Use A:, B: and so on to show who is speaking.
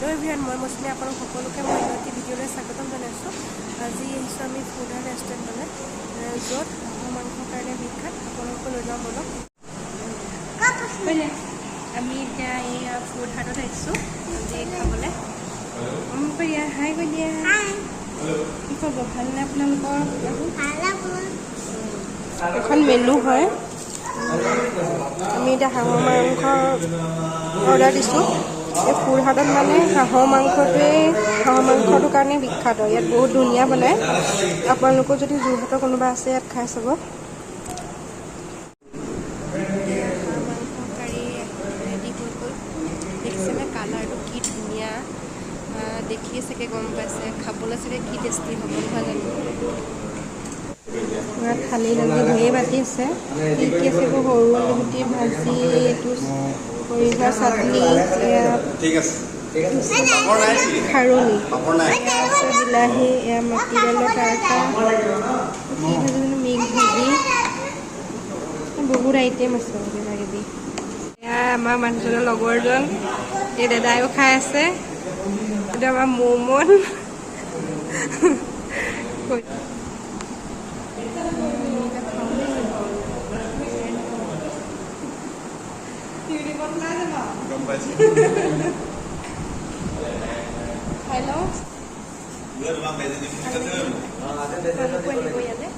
A: Hello' everyone, মই মৌচুমী, আপোনালোক সকলোকে মই অন্য এটি ভিডিঅ'লৈ স্বাগতম জনাইছোঁ। আজি আহিছোঁ আমি ফুড হাট ৰেষ্টুৰেণ্টলৈ, য'ত হাঁহৰ মাংসৰ কাৰণে বিখ্যাত। আপোনালোকো লৈ যাওঁ ব'লক। আমি এতিয়া এই ফুড হাটত আহিছোঁ আজি খাবলৈ। কৈ দিয়া, হাই কৈ দিয়া। কি ক'ব, ভালনে আপোনালোকৰ? এখন মেনু হয়। আমি এতিয়া হাঁহৰ মাংস অৰ্ডাৰ দিছোঁ। এই ফুড হাটত মানে হাঁহৰ মাংসটোৱে, হাঁহৰ মাংসটোৰ কাৰণে বিখ্যাত। ইয়াত বহুত ধুনীয়া বনায়। আপোনালোকো যদি যোৰহাটৰ কোনোবা আছে, ইয়াত খাই চাব। হাঁহ মাংস কাৰী ৰেডি হৈ গ'ল। দেখিছেনে কালাৰটো কি ধুনীয়া? দেখিয়ে চাগে গম পাইছে খাবলৈ চাগে কি টেষ্টি হ'ব, নহয় জানো? থালিত আজি ঢেৰ বাতি আছে। কি কি আছে এইবোৰ? সৰু আলুগুটি ভাজি, এইটো সৰিয়হৰ চাটনি, এয়া খাৰলি আছে, বিলাহী, এয়া মাটি দাইলৰ তৰকা, কি ভাজি জানো, মিক্স ভাজি, বহুত আইটেম আছে কিবা কিবি। এয়া আমাৰ মানুহজনৰ লগৰজন, এই দাদায়ো খাই আছে। এইটো আমাৰ মৌমন। খাই লওঁ, আহিব ইয়ালৈ।